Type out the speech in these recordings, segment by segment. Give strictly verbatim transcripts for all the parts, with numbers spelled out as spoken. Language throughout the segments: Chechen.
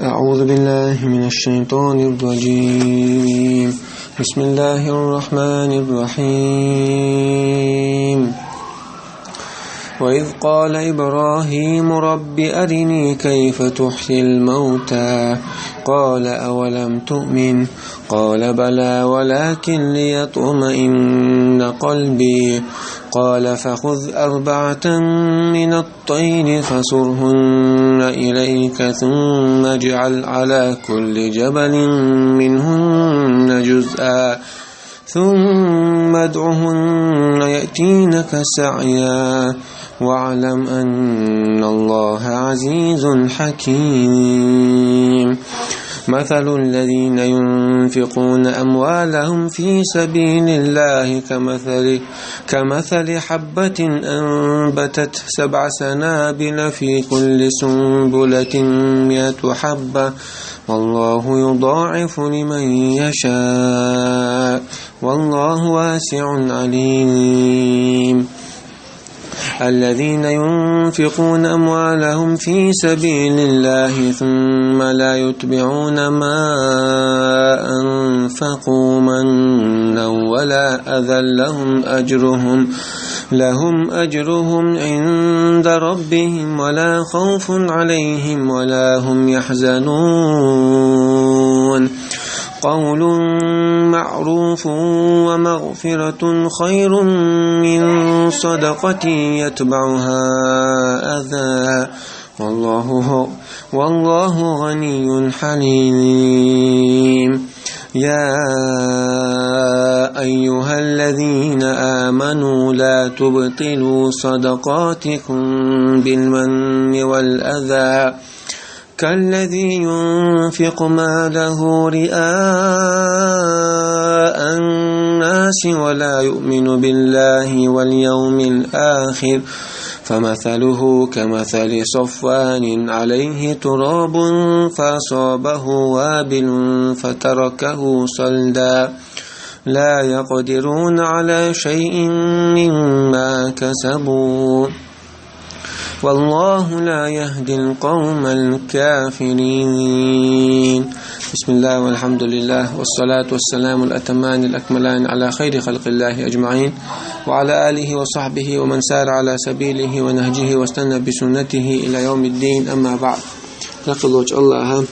أعوذ بالله من الشيطان الرجيم. بسم الله الرحمن الرحيم. وإذ قال إبراهيم رب أرني كيف تحيي الموتى قال أولم تؤمن قال بلى ولكن ليطمئن قلبي قال فخذ أربعة من الطير فصرهن إليك ثم اجعل على كل جبل منهن جزءا ثم ادعهن يأتينك سعيا واعلم أن الله عزيز حكيم. مثل الذين ينفقون أموالهم في سبيل الله كمثل كمثل حبة أنبتت سبع سنابل في كل سنبلة مئة حبة والله يضاعف لمن يشاء والله واسع عليم. الذين ينفقون أموالهم في سبيل الله ثم لا يتبعون ما أنفقوا منا ولا أذى لهم أجرهم لهم أجرهم عند ربهم ولا خوف عليهم ولا هم يحزنون. قول معروف ومغفرة خير من صدقة يتبعها أذى والله هو والله غني حليم. يا أيها الذين آمنوا لا تبطلوا صدقاتكم بالمن والأذى كالذي ينفق ماله رئاء الناس ولا يؤمن بالله واليوم الآخر فمثله كمثل صفوان عليه تراب فأصابه وابل فتركه صلدا لا يقدرون على شيء مما كسبوا والله لا يهدي القوم الكافرين. بسم الله والحمد لله والصلاة والسلام الأتمان الأكملان على خير خلق الله أجمعين وعلى آله وصحبه ومن سار على سبيله ونهجه واستنى بسنته إلى يوم الدين، أما بعد. Ракъалоч Аллаха,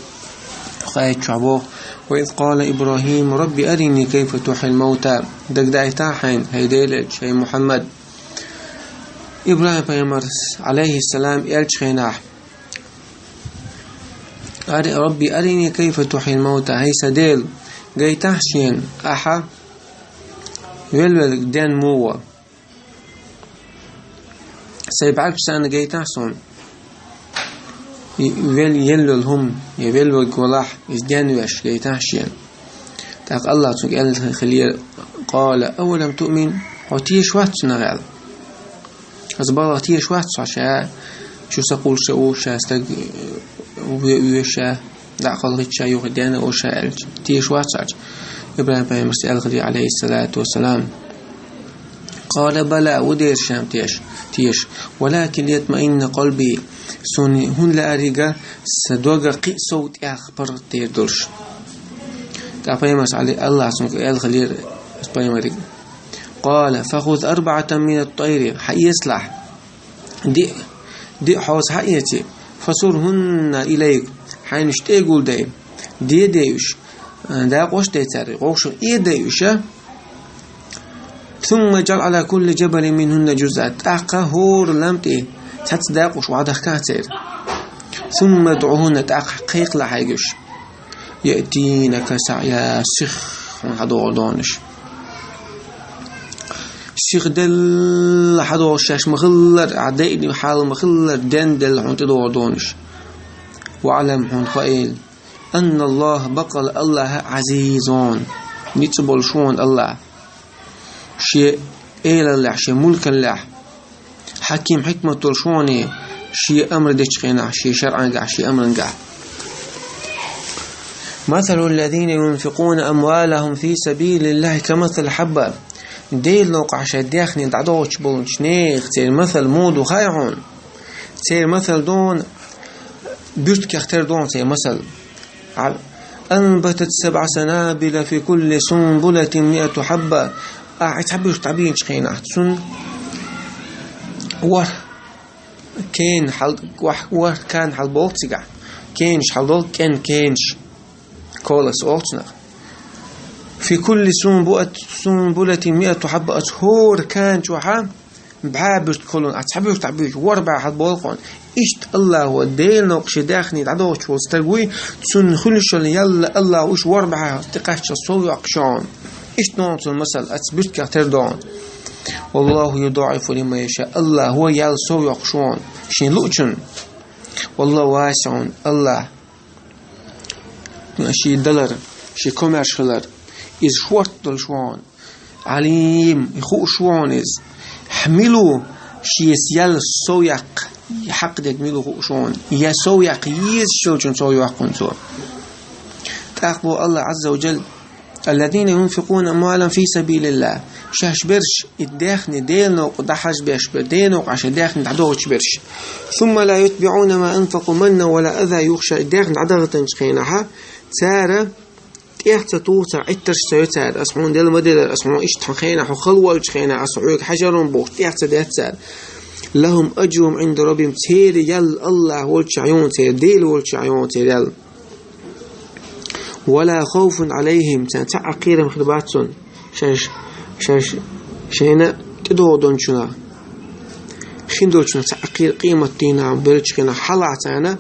хайчабо. وإذ قال إبراهيم رب أرني كيف تحيي الموتى. Дагадайтахьайн, хӀай Делач, хӀай Мухьаммад. Ибрахим пайхамарс, алейхиссалам, элча хенахь: «Ари-, Рабби, арини кайфа тухьил маута», хӀай са Дела, гайтахь шена, ахьа велвелг ден мугӀа. Сай бӀаргашца гайтахь суна. И вел-, елвел хӀума, я велвелг валахь, иза ден веш гайтахь шена. ТӀаккха Аллах цунга аьлла хилера: «Къала, авалам туъмин?» Хьо теша вац цунах аьлла. Аса балагӀа теша вац хьо ша, чу са кхуллуш а ву ша, стаг ве-, ве ша, дӀа а кхалхича ша, юха дена а ву ша аьлча. Теша вац хьо. Ибрахим пайхамарс аьлла хилера, алейхиссалату вассалам: «Къала бала, ву дера ша-м теша, теша. Валакин лиятмаинна къалби, суна хӀунда лаьарийга, са дога кхин а сов тӀех паргӀатдер долуш». ТӀаккха пайхамарс, Ӏалай-, Аллах цунга аьлла хилера пайхамарига: «Къала, фахуз арбаъатан минат тайри, хьаэцалахь, диъ, диъ хьоса хьаэций, фасурхӀунна илайк, хьайна уьш тӀе а гулдай, де а де уьш, дакъош а дай цаьрга, гӀовшах а эдай уьш, сумма иджӀал Ӏала кулли джабалин минхӀунна джузъа, тӀаккха хӀора лам тӀе цхьацца дакъош охьадахкахь церан. Сумма идӀухӀунна, тӀаккха кхайкхалахь хьайга уьш. Яътийнака саъя, сиха хьуна хьадогӀур ду уьш. Сиха делла хьадогӀуш шаьш ма-хиллара, ахь дайина хьал ма-хиллара, ден делла хьуна тӀедогӀур ду уьш. ВаӀлам, хьуна хаийла, анналлахӀа, баккъала Аллахь, Ӏазизун, ницкъ болуш ву хьуна Аллахь. Шен элаллехь, шен мулкаллехь, хьаким, хьикмат долуш ву хьуна, шен амр дечу хенахь, шен шарӀангахь, шен амрангахь. Масалу ллазина юнфикъуна амвалахӀум фи сабилиллахӀи камасали хьабба. Делан новкъахь шайн даьхни дӀадохуш болчу нехан церан масал муха ду хаьий хьуна? Церан масал ду хьуна буьртигах тера долчун церан масал. أنبتت سبع سنابل في كل سنبلة مائة حبة. Ахь цхьа буьртиг дӀабийначу хенахь, цунна ворхӀ кена хьал-, ворхӀ, ворхӀ кена хьалаболу цигахь. Кенаш хьаладолу, кӀен кенаш. Колос олу цунах. في كل سنبلة، سنبلة مائة حبة. Оцу хӀора кена чохь бӀе буьртиг хуьлу, ахь цхьа буьртиг дӀабуьйчу, ворхӀ бӀе хьалаболу хьуна. Иштта Аллахо Делан новкъа шен даьхни дӀадохуш волу стаг вуй, цунна хуьлуш йолу ял Аллахо уьш ворхӀ бӀе тӀекхаччалц сов йоккхуш ю хьуна. Иштта ду хьуна цуьнан масал, оцу буьртигах тера ду хьуна. والله يضاعف لمن يشاء. Аллахо ял сов йоккхуш ю хьуна шен луучунна. والله واسع. Аллах шен далар, шен комаьрша хилар, иза шортта долуш ву хьуна. عليم, хууш ву хьуна иза. Хьан мила ву шеца ял сов яккха хьакъ дерг мила ву хууш ву хьуна. Я сов яккха езаш йолчунна сов йоккху цо. ТӀаккха боху Аллах Азза ва Джалла: الذين ينفقون أموالهم في سبيل الله. Шаьш берш и даьхни Делан новкъа дӀахьажбеш берш, Делан новкъа шайн даьхни дӀадохуьйтуш берш. ثم لا يتبعون ما أنفقوا منا ولا أذى. Юха ша и даьхни дӀадахийтинчу хенахь, цара тӀех ца туху, цара Ӏиттарш ца йо цара: «Ас хьуна делла ма деллара, ас хьуна иштта хьан хенахь, хьо хала волчу хенахь, ас хьоьга хьажар ву», — бохуш, тӀех ца деттара цара. لهم أجرهم عند ربهم. Церан ял Аллахь волчохь ю хьуна церан, Дела волчохь ю хьуна церан ял. ولا خوف عليهم. Царна цхьа а кхерам хир бац цунна. Шаьш, шаьш, шайна тӀедогӀу долчунах, хин долчунах цхьа а кхер-, къематдийнахь, беллачу хенахь хьалха царна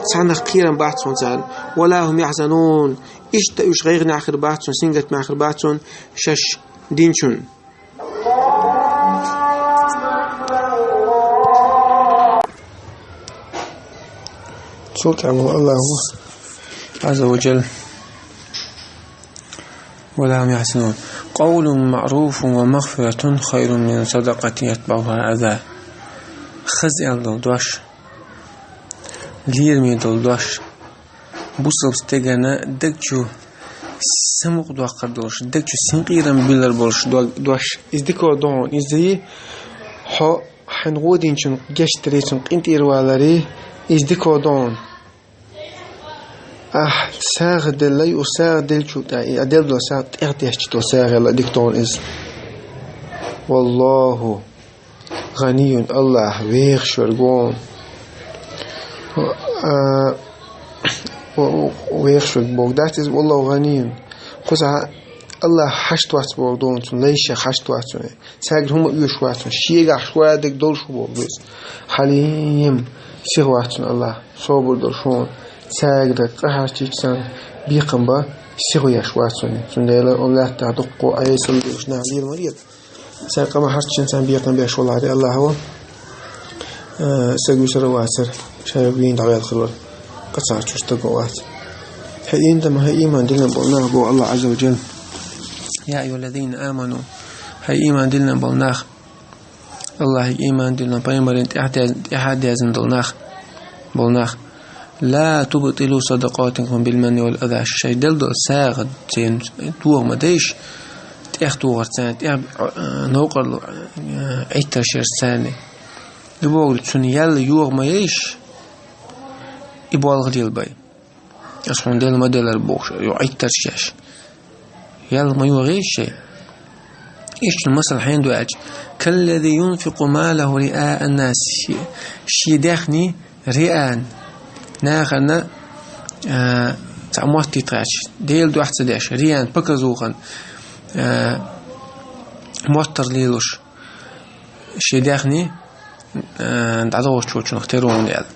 цхьаннах кхерам бац цунна царна. ولا هم يحزنون. Иштта уьш гӀайгӀанехь хир бац цунна, сингаттамехь хир бац цунна шаьш динчун. Цул тӀаьхьа Аллаху Азза ва Джалла: ولا هم يحزنون. قول معروف ومغفرة خير من صدقة يتبعها أذى. Хаза аьлла долу дош, лераме долу дош, бусалба стеган даг чу самукъадоккхур долуш, даг чу синкъерам биллар болуш дог-, дош. Иза дика ду хьуна, иза хьо хьайн гӀо динчун гечдаре, цунна къинтӀера валаре, иза дика ду хьуна. Ахь сагӀа делла, и сагӀа деллачул тӀаьхьа, и делла долу сагӀа тӀех детташ долу сагӀа яла дика ду хьуна иза. والله غني, Аллах вехаш верг ву. А, вехаш верг боху дац иза, والله غني. Кхузахь Аллах хьашт вац боху ду хьуна, цуьнан лайшех хьашт вац цуьнан. Цаьргара хӀума оьшуш вац цунна, шегахь шу дерг долуш ву боху иза. حليم, сиха вац цунна Аллах, собар долуш ву. Цаьргара къа хьарчийча санна бекхам бан сиха веш вац цунна. Цундела оцу лаьттахь дуккха Ӏесалла долуш нах лела ма лела. Цаьрга къа ма хьарчийча санна бекхам беш валахь, Аллахо, э, стаг вуьсур а вацар, ша вийна дӀаваьлла хир вара. Къа ца хьарчош стаг а вац. ХӀай ийман, хӀай ийман диллина болу нах, боху Аллах Азза ва Джалла. يا أيها الذين آمنوا, хӀай ийман диллина болу нах, Аллахье ийман диллина, пайхамарна тӀаьхьа дез-, тӀаьхьа дезна долу нах, болу нах. لا تبطلوا صدقاتكم بالمن والأذى. Шайн делла долу сагӀа церан тоха ма дайша, тӀех тохар царна, тӀех, а, новкъарло, а, Ӏиттарш еш царна. Дубогал цунна ял йоха ма яйша, и болх лелабай. Ас хьуна делла ма деллара бохуш, йо Ӏиттарш еш. Ял ма йохийша шайн. Иштта масал хьенан ду аьлча: كالذي ينفق ماله رئاء الناس. Ши-, шен даьхни риаан, нахана, а, цхьа мотт йитхаьча, Делан дуьхьа ца деш, риаан, показухан, а, моттар лелош, шен даьхни, а, дӀадохуш волчунах тера ву хьуна аьлла.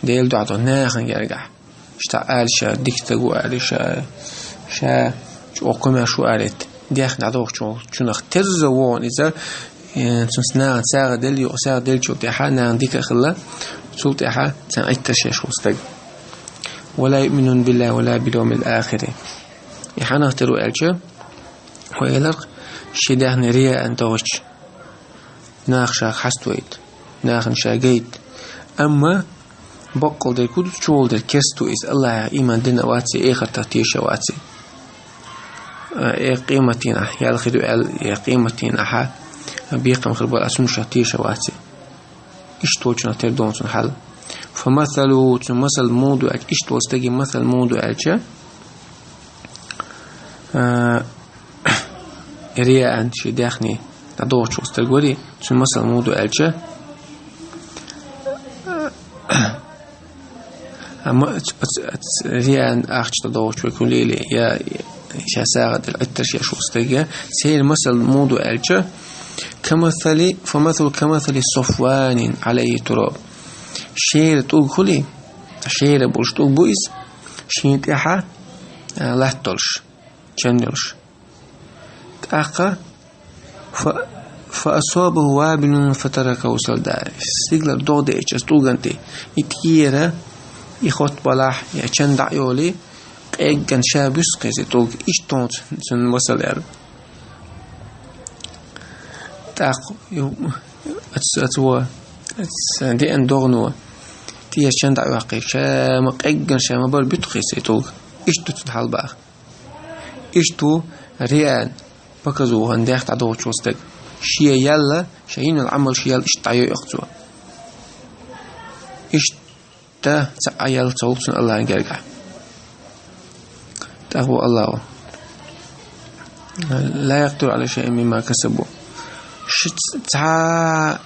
Делан дуьхьа доху нахана гергахь. Иштта ала ша дика стаг ву аьлла, ша, ша чӀогӀа комаьрша ву аьлла, даьхни дӀадохучунах терра ву хьуна иза, э, цунца нахана сагӀа делла, юкъа сагӀа деллачул тӀаьхьа нахана дика а хилла, цул тӀаьхьа царна Ӏиттарш еш волу стаг. ولا يؤمنون بالله ولا باليوم الآخر. И хьанах тера ву аьлча, хьо элира, шен даьхни риаан дохучу. Нах ша хьаставайта, нахана ша гайта. Амма баккъалла дерг хӀун ду, чуволу дерг керста ву иза, Аллахьах ийман дина а вац и, эхартах теша а вац и. Э, къематдийнахь ял хир ю аьлла, э, къематдийнахьа бекхам хир бара, цунах теша а вац и. Иштта волчунах тера ду хьуна цуьнан хьал. فمثله, цун масал муха ду аьлча, иштта волча стеган масал муха ду аьлча, а, رياء, ший даьхни дӀадохьаш волча стеган вари, цун масал муха ду аьлча, а, ма-, ц-, ц-, ц-, رياء ахча дӀадохьаш вари, кулили, я, я ша сагӀа дала Ӏиттарш еш волча стеган, церан масал муха ду аьлча, كمثل, فمثله كمثل صفوان عليه تراب. Шера тӀулг хулий, шера болаш тӀулг бу иза, шийна тӀехьа, а, латта долаш, чан йолаш. ТӀаккха, ف-, فأصابه وابل فتركه صلدا. Сигалара догӀа деача цу тӀулгана тӀа, и тӀера, и хотта балахь, я чан дӀа а йолий, къеггана ша буьсу кхеза тӀулг, иштта хул цун масал, яхар. ТӀаккха ю-, ац-, ац во, ац деана догӀано, тӀера чан дӀа а йоаккхий, ша ма къеггана ша ма барра буьту кхеза тӀулг. Иштта ду цун хьал боху. Иштта ву رياء, показухьа, даьхни дӀадохьаш волча стеган. Шен ял, шен йина йолу Ӏамал шен ял иштта дӀайойу-кх цо. Иштта цхьа а ял ца хуьлу цунна АллахӀан гергахь. ТӀаккха боху АллахӀа: لا يقدر على شيء مما كسبوا. Ши ц-, цхьа,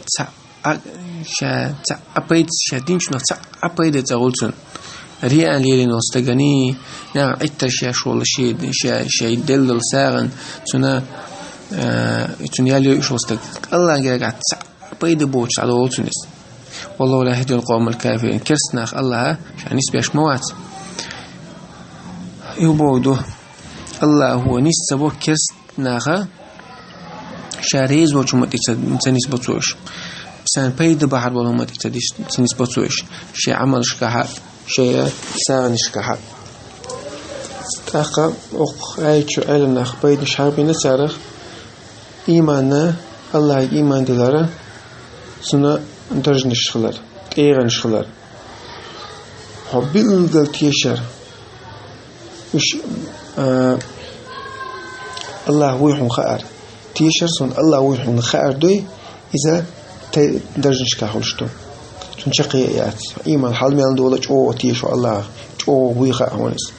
цхьа а, ша, цхьа а пайда, ша динчунах цхьа а пайда ца хуьлу цунна. رياء лелийна волча стеган, нахана Ӏиттарш еш волу ши, ша, шайн делла долу сагӀина, цунна, а, цунна ял йойуш волу стаг. АллахӀан гергахь цхьа а пайда боцуш дӀадолу цунна иза. والله لا يهدي القوم الكافرين. Керста нах АллахӀа ша нисбеш ма вац. Иза бохург ду, АллахӀа нис ца бо керста наха, ша реза волчу хӀуманна тӀе ца, ца нисбо цо уьш. Царна пайда бахьар болу хӀуманна тӀе ца дис-, ца нисбо цо уьш. Шайн Ӏамалшкахь а, шайн сагӀанашкахь а. ТӀаккха оцу аятчу Ӏеламнаха пайданаш хьахийна царах: ийманна, АллахӀе ийман дилар, цунна даржанаш хилар, тӀегӀанаш хилар. Хьо билггал тешар. Уьш, а, АллахӀ вуй хьуна хаар. Тешар, суна АллахӀ вуй хьуна хаар дуй, иза тай даржанашкахь хуьлуш ду. Цунна чаккхе а яц. Ийман хьал мел дола чӀогӀа тешо АллахӀах, чӀогӀа вуй хаьа хьуна иза.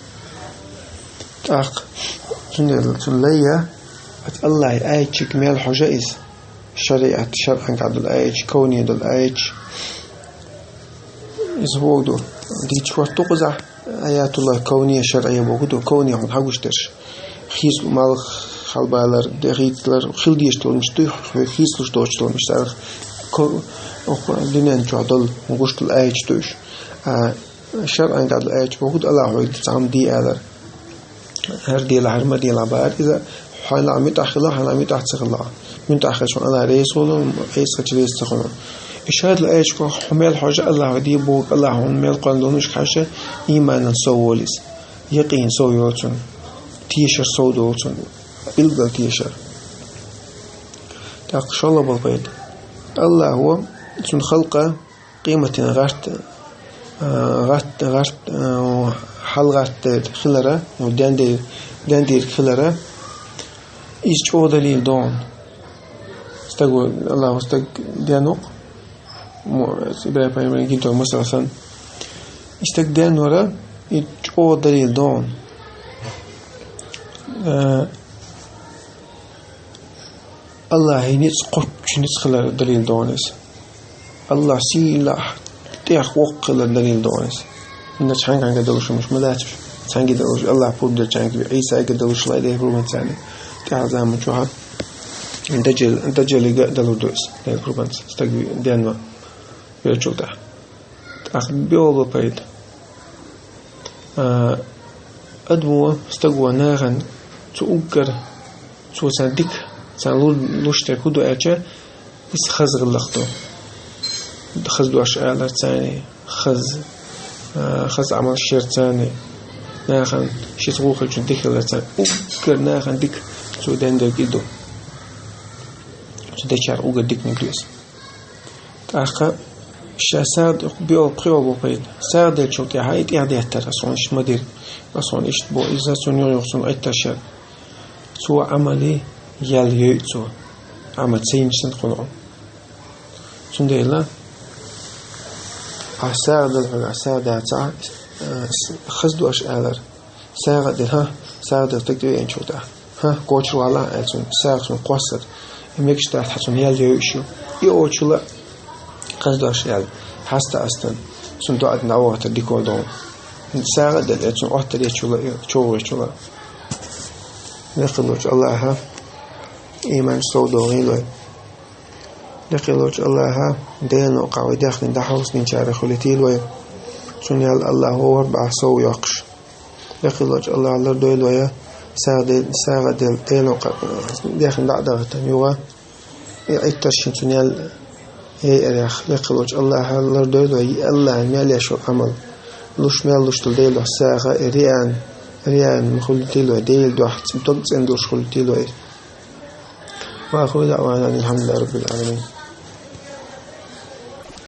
ТӀаккха цундела цунна лайя, аца АллахӀан аятчиг мел хьожа иза. ШариӀат, шарӀан гӀадал аятчи, кавни дал аятчи. Иза бохург ду. Дийца хӀотта ду кхузахь, аятуллахӀ кавни, шарӀи бохург ду, кавни хьуна хьагуш дерш. Хийцалуш, малх хьалабалар, де хийцалар, хила дезаш долу мича дуй, хьоьга хийцалуш доцуш долу мича царах ко-, оху дуьнен чохь долу гуш долу аятчи ду уьш. А шарӀан гӀадал аятчи бохург ду, АллахӀа хьоьга цхьамма де алар. ХӀара делахь, хӀара ма делахь бахар иза, хьайна муьтӀахь хила, хьайна муьтӀахь ца хила. МуьтӀахь хилча хьуна АллахӀ реза хуьлу, Ӏеса хилча реза ца хуьлу. И шадла аьлча, хьо мел хьожа АллахӀа де боху, АллахӀа хьуна мел кхоьллина долу муьшка хьаша, ийманан сов волу иза. Якъин сов йолу цунна. Тешар сов долу цунна. Билггал тешар. ТӀаккха шолгӀа болу пайда. АллахӀа цунна халкъа къематан гӀарт, а, гӀарт, гӀарт, а, хьал гӀарт хилара, ну, дендер-, дендерг хилара, иза чӀогӀа далийла догӀу. Стаг ву, АллахӀа стаг денву-кх, мо-, ИбрахӀим пайхамаран гина долу масал санна. И стаг денвара, и чӀогӀа далийла догӀу. А, АллахӀан ницкъ кхоччуш ницкъ хилар далийла догӀу иза. АллахӀ сийлахь тӀех воккха хилар далийла догӀу иза. ХӀинца хьаьнга-хьаьнга долуш хӀуманаш ма дац уьш. Цхьаьнгге долуш, АллахӀ пурба делчаьрга, Ӏийсагге долуш, лай Делан пурбанца царна. ТӀаьхьа заман чохь Даджал-, Даджалига а далур ду иза, Делан пурбанца. Стаг денван веллачул тӀаьхьа. ТӀаккха биъолу пайда. А, адамо, стаго нахана цу уггар, цо царна дика, царна лу-, луш дерг хӀун ду аьлча, иза хаза гӀиллакх ду. Хаза дош алар царна, хаза, а, хаза Ӏамал шер царна, нахана шица гӀо хилчун дика хилар царна. Уггар нахана дика цо дендерг и ду. Цу дечара уггар диканиг ду иза. ТӀаккха ша сагӀа-, биъолу, кхиолу бу пайда. СагӀа делчул тӀаьхьа и тӀехдеттар, ас хьуна иштта ма дира, ас хьуна иштта бо, иза цунна юха-юха цунна Ӏиттар шер. Цо Ӏамале ял йойу цо. Ӏамал ца йинчу санна кхуьнан. Цундела Ахь сагӀа дала хьоьга, ахь сагӀа дацахь, э, с-, хаза дош алар. СагӀа а дина, хӀа, сагӀа дала стаг тӀевеанчул тӀехьа. ХӀа, кочара валахь, аьлла цунна, сагӀа цунна кхоссар. И мегаш дац хьа цунна ял йойуш ю. И оцучул а хаза дош аьлла. Хьаста астан. Цунна доӀа дина дӀавахийтар дика хӀама ду. СагӀа а дала, аьлла цунна, Ӏоттар ечул а, чувгӀа ечул а. Лекха волчу Аллахьа иман сов дохийла вай. Лекха волчу Аллахьа Делан новкъахь вай даьхни дӀахьовсийначарах хуьлийтийла вай. Цуьнан ял Аллахьа вовхӀар бахьа сов йоккхуш. Лекха волчу Аллахьа лардойла вай, сагӀа де-, сагӀа а делла, Делан новкъа-, даьхни дӀа а дахийтина юха, и Ӏиттарш шен цуьнан ял яйарех. Лекха волчу Аллахьа лардойла вай, и Аллахьан мел еш йолу Ӏамал. Луш мел луш долу Делан дуьхьа сагӀа, и риян, риян ма хуьлийтийла вай, Делан дуьхьа ц-, дог цӀена долуш хуьлийтийла вай. وآخر دعوانا أن الحمد لله رب العالمين.